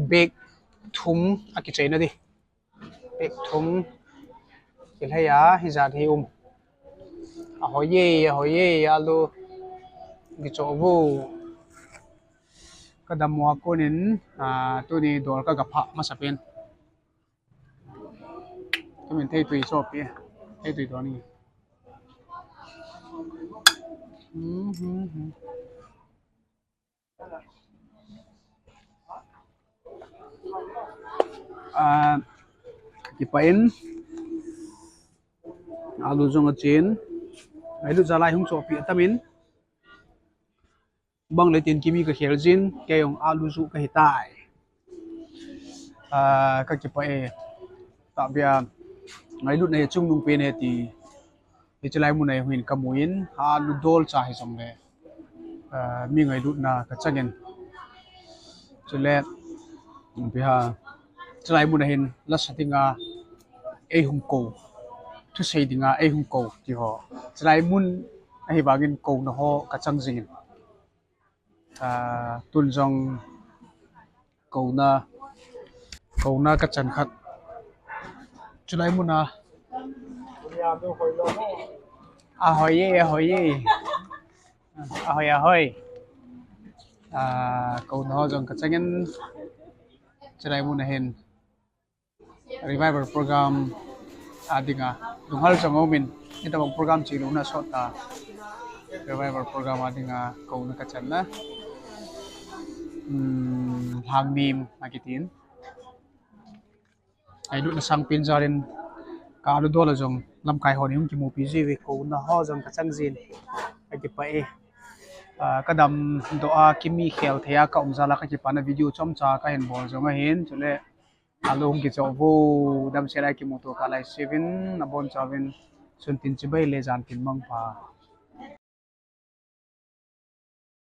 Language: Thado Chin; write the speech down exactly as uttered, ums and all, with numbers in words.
Bag thum akichaina di. Bag thum. Kilhei a, hijat hi um. Ahoi e, ahoi e, alu. Kichoh vo. Kadam mo a konin, tuni dol ka gaphah masapen. Tumin theitui sopi, theitui doni. Kipah in, alu jong achen, ngailut jal a hung chohpeh atamin. Bang le tin kimi kakhel jin, kei jong alu juh kahitai. Kakipah e, tahbeh a ngailutna hi chungnung pen e ti, hiche lai mun a hin kamu in, alu dol cha hijongle, mi ngailutna kachangin. Chule, hiche lai mun a hin lasa dinga eihung kou, thusei dinga eihung kou tiho, hiche lai mun ahivangin kouna ho kachang jingin. Tun jong kouna, kouna kachan khat. Chulai muna. Ahoi e, ahoi e. Ahoi, ahoi. Kouna ho jong kachangin. Chulai muna hin revival program a dinga, lunghal jong aumin, hitobang program cheluna sot a, revival program a dinga kouna kachanna, lhangnim akitin. Ngailutna sangpen jalin ka alu dol a jong lamkai hon hung kimupi jiuve, kouna ho jong kachang jin. Kakipah e. Kadamdoh a kimi khel thei a kaum jal a kakipana video chomcha kahin bol jong ahin, chule alu hung kichoh vo, damsel a kimuto kah laisevin, nabonchauvin, sun tin chibai le jan tin mangpha.